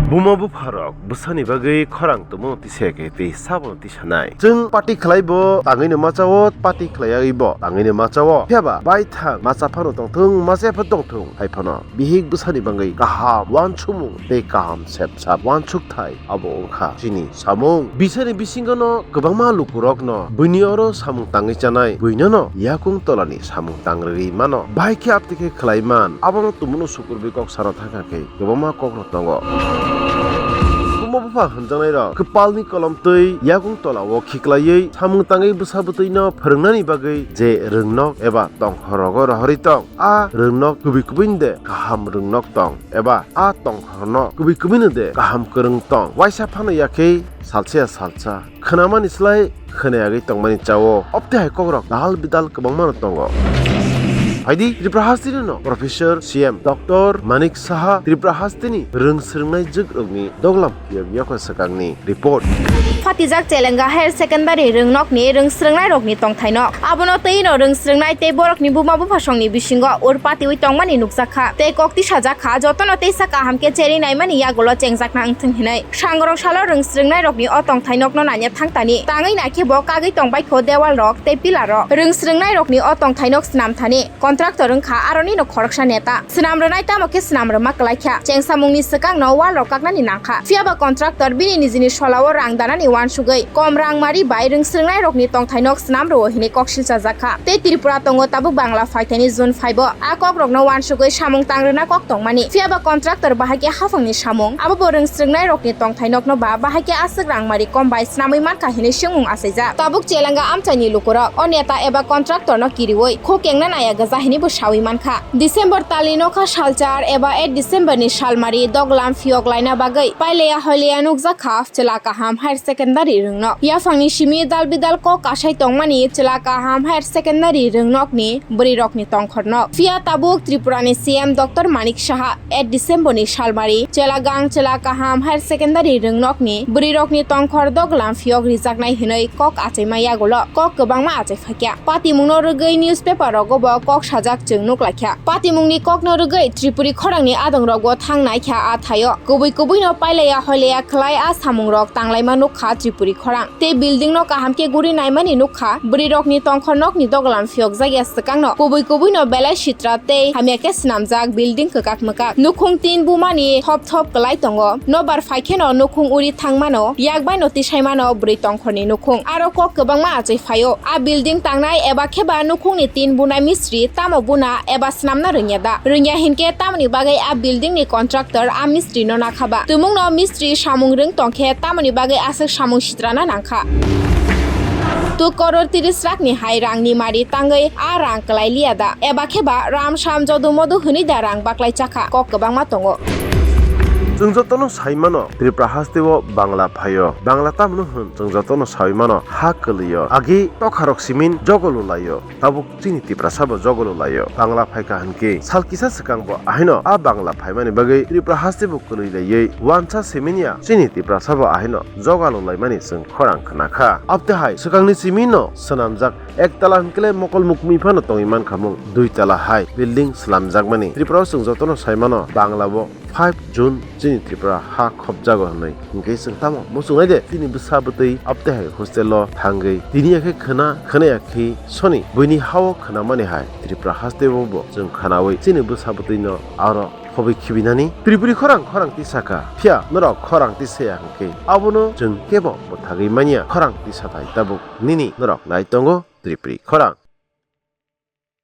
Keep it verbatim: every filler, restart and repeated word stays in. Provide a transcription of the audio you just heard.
Buma bupharok bwsani bagwi khorang tongmano tisaya khe tei sabono tisanai. Chwng party khlai bo tangwino machao, party khlaiwi bo tangwino machao. Phiya ba baithang macha phano tongthung, machaya pha tongthung, hai phano bihik bwsani bagwi kaham uansukmung tei kaham sepsap uansukthai abo wngkha chini samung. Bisani bisingono kwbangma lukurokno buini oro samung tangwi chanai, buinono yakung tolani samung tangrwi mano. Bahai khe aptwi khe khlai man, abono tumuno sukurwi kok sana thangkha khe kwbangma kokno tongo. Buma bupha hwnjaknairok kwpalni kolom twi yakung tolao khiklaiwi samung tangwi bwsa bwtwino phwrwngnani bagwi je rwngnok eba tongkhorogo rohorwi tong, a rwngnok kubui kubuini de kaham rwngnok tong eba a tongkhorno kubui kubuino de kaham kwrwng tong, waisa phano yakhe salsa ya salsa khwnamani slai khwnayagwi tongmani chao. Opte hai kokrok dal bidal kwbangmano tongo. Phaidi Tripura hasteni no Professor C M Doctor Manik Saha Tripura hasteni rwng swrwngnai jwkrokni doglam phiyok yakho swkangni report. Phatijak Chelenga Higher Secondary rwngnokni rwng swrwngnairokni tongthaino. Abono twi no rwng swrwngnai tei borokni buma buphasongni bisingo ur patiwi tongmani nukjakha tei kok tisajak kha, jotono teisa kaham khe cherwi naimani yagulo chengjakna wngthung hinwi. Sangrong salo rwng swrwngnairokni o tongthainokno naina thangtani tangwi naikhe bo kagwi tongbaikho dewalrok tei pillarrok. Rwng swrwngnairokni o tongthainok swnamthani contractor wngkha aronino khoroksa neta. Swnam rwnai tamo khe swnam rwma kwlaikha. Chengsamungni swkangno wallrok kaknani nangkha. Phiyaba contractor bini nijini solao rang danani uansugwi kom rangmari bai rwng swrwngnairokni tongthainok swnam rwo hinwi kok silchajakha. Tei Tripura tongo tabuk Bangla phaithani June phaibo. A kokrokno uansugwi samung tangrwna kok tongmani. Phiyaba contractor bahai khe haphangni samung, abo bo rwng swrwngnairokni tongthainokno ba bahai khe aswk rangmari kom bai swnamwi mankha hinwi swngmung achaijak. Tabuk Chelenga amchaini lukurok o neta eba contractorno kiriwi khuk kengna naya gwja hinwi bo sawi mankha. December talni nokha salchar eba eight Decemberni salmari doglam phiyok laina bagwi paileya hoileya nukjakha chwla kaham higher secondary rwngnok. Yaphangni simi dal bidal kok kasai tongmani chwla kaham higher secondary rwngnokni bwrwirokni tongkhorno. Phiya tabuk Tripurani C M Doctor Manik Saha eight Decemberni salmari Chelagang Chela Kaham Higher Secondary rwngnokni bwrwirokni tongkhor doglam phiyok rijaknai hinwi kok achaima yagulo kok kwbangma achai phaikha. Patimungno rwgwi newspaper rogo bo kok sajak chwng nuklaikha. Patimungni kokno rwgwi Tripuri khorangni adongrokbo thang naikha a thaio. Kubui kubuino paileya hoileya khlai a samungrok tanglaima nukha Tripuri khorang. Tei building no kaham khe guri naimani nukha. Bwrwi rokni tongkhor nokni doglam phiyokjakya swkangno kubui kubuino belai sitra tei hamya khe swnamjak building kwkak mwkak. Nukhung tin bumani thop thop kwlai tongo. Nobar phaikheno nukhung uri thangmano, yakbaino tisaimano bwrwi tongkhorni nukhung. Aro kok kwbangma achai phaio. A building tangnai eba kheba nukhungni tin bunai mistri tamo buna eba swnamna rwngya da? Rwngya hinkhe tamoni bagwi a building ni contractor a mistri no nakha ba? Tumung no mistri samung rwng tongkhe tamoni bagwi aswk samung sitrana nangkha? Tu koror tiris lakh ni hai rang ni mari tangwi a rang kwlai liya da? Eba khe ba ram sam jodu modu hwnwi da rang baklai chakha? Kok kwbangma tongo. Chwng jotono sai mano, Tripura hasteo Bangla phaio. Bangla tamno hwn chwng jotono sai mano, ha kwlwio. Agi tokharok simin jogolo laio. Tabuk chini Tiprasa bo jogolo laio. Bangla phaikha hwnkhe sal kisa swkang bo ahaino a Bangla phaimani bagwi Tripura haste bo kwlwi laiwi wansa siminya chini Tiprasa bo ahaino jogalo laimani chwng khorang khna kha. Abte hai swkangni simi no swnamjak ektala hwnkhe mokol mukmi phano tongwi mankha mung, duitala hai building swnamjakmani. Tripura o chwng jotono sai mano Bangla bo five June chini Tripura ha khopjago hwnwi. Hinkhe chwng tamo muchungnai de, chini bwsa bwtwi abte hai hostel o thangwi tini yakhe khna, khna yakhe soni buini hao khnamani hai Tripura hasteo bo chwng khnawi chini bwsa bwtwino aro khobwi khibinani. Tripuri khorang khorang tisakha, phiya norok khorang tisaya hinkhe abono chwng kebo bwthagwi manya. Khorang tisathai tabuk nini norok nai tongo Tripuri khorang.